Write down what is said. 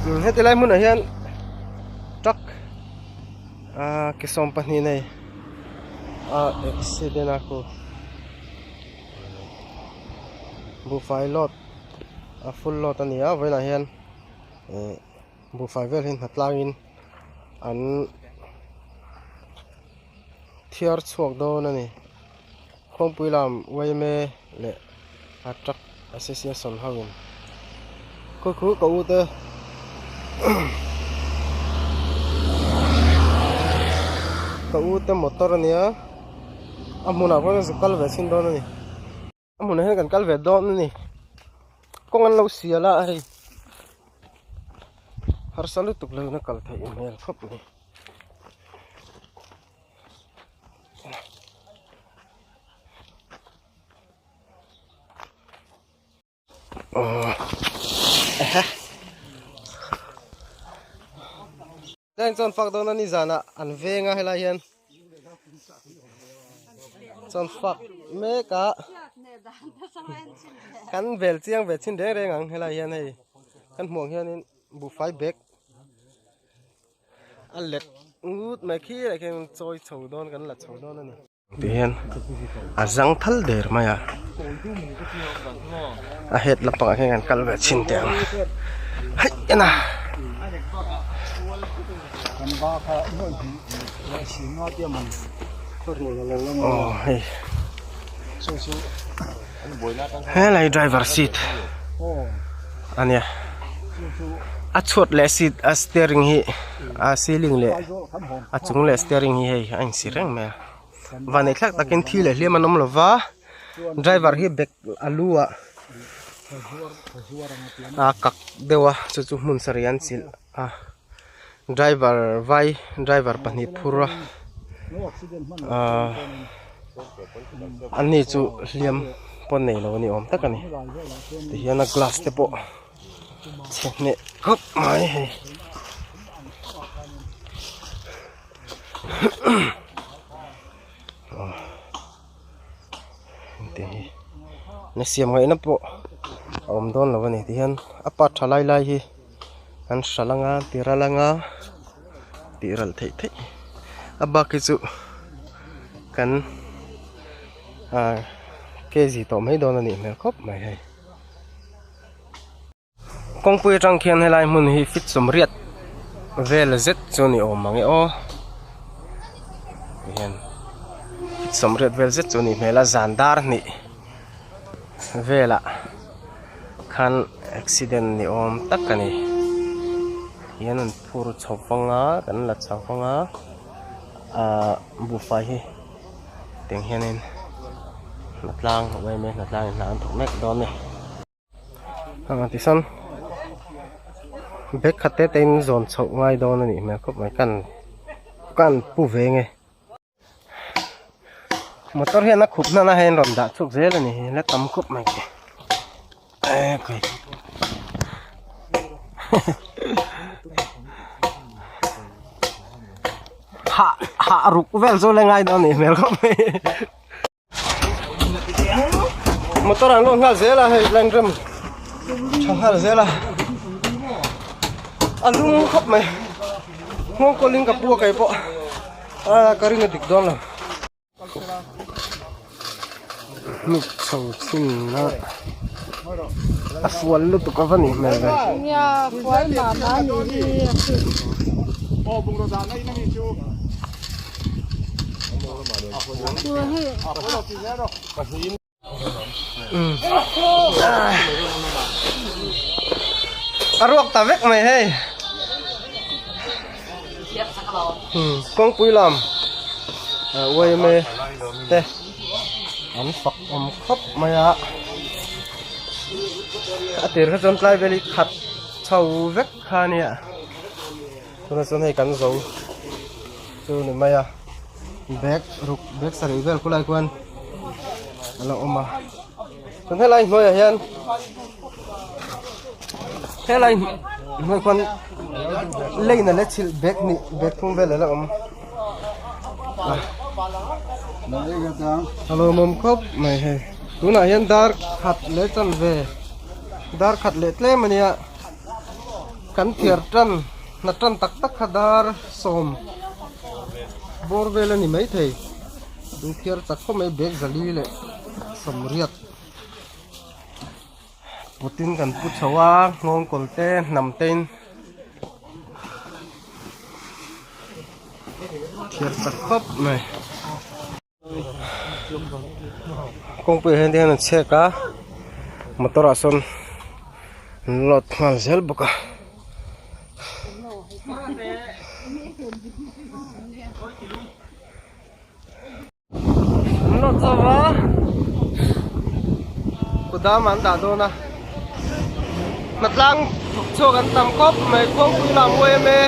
Heti lai hmunah hian truck ah ke 12 nei a accident a khu buhfai load a full load a ni a vawiinah hian eh buhfai vel hi hnatlangin an thiar chhuak dawn a ni. Khuangpui lam yma leh a truck association ho in khu khu ka u te ka u te motor a nia a hmunah pawh hian zu kal ve chhin dawn a ni a hmunah hian kan kal ve dawn a ni kawng an lo sial a hei harsa lutuk lo in a kal theih hmel khawp mai. Tleng chuan fak dawn a ni zanah an veng a helai hian chuan fak mek a kan vel chiang ve chin reng reng ang helai hian hei kan hmuh ang hianin buhfai bag a let ngut mai khi ah khian chawi chho dawn kan la chho dawn a ni. Ti hian a zang thal der mai a a het lampangah hian kan kal ve chhin teh ang hei en a. Aw hei helai driver seat a nia a chhuat leh seat a steering hi a ceiling leh a chung leh steering hi hei a insi reng mai a vanneih thlak takin thi leh hliam an awm lo va driver hi bag a lu ah a kak deuh a chu chu hmun sarih an chilh a driver vai driver pahnih phur a ahh ani chu hliam pawh nei lo a ni awm tak a ni tihian a glass te pawh chhe hneh khawp mai hei aw hengte hi na siam ngaihna pawh a awm dawn lo a ni tihian a part tha lai lai hi. An hralh anga ti ral anga tih ral theih theih a bak hi chu kan ah kg tawh mai dawn a nih hmel khawp mai hei kawngpui atang khian helai hmun hi fit sawmriat vel zet chu ni awm ang e aw tihian fit sawmriat vel zet chu a nih hmel a zan dar hnih velah. Khan accident ni awm tak a ni hian an phur chho vang a kan la chho vang a ahh buhfai hi tiang hianin hnatlang a awm em em hnatlang in hna an thawk mek dawn a ni ah tichuan bag khat te te in zawn chhoh ngai dawn a nih hmel khawp mai kan kan pu ve nge. Motor hian a khup hnan a hei an rawn dah chhuak zel a ni hi la tam khawp mai khi hah hah ruk vel chu la ngai dawn a nih hmel khawp mai motor an lawn nghal zel a hei line rem tha nghal zel a a lum khawp mai nghawng kawlin ka pu a kei pawh a ka ring a dik dawn lo hnuk chho chhin a a fual lutuk a va nih hmel ve. A ruak ta vek mai hei kawngpui lam yma te an fak awm khawp mai a a tir kha chuan tlai vel hi khat chho vek kha a nia. Tunah chuan hei kan zo chu ni mai a bag ruk bag sarih vel khulai khuan a lo awm a chuan helai hnuaiah hian helai hnuai khuan lane a la chhilh bag hnih bag thum vel a la awm a a lawmawm khawp mai hei tunah hian dar khat leh chanve dar khat leh tlem a nia. Kan thiar tan hna tan tak tak kha dar sawm bawr vel a ni maithei. An thiar chak khawp mai bag zali leh sawmriat pawtin kan pu chho a nghawng kawl te hnam te in thiar chak khawp mai. Kawngpui ah hian tihian an chhek a motor ah sawn an load nghal zel bawk a. An load zo va kudam an dah dawn a hnatlang thawk chhuak an tam khawp mai kawngpui lam uai em e.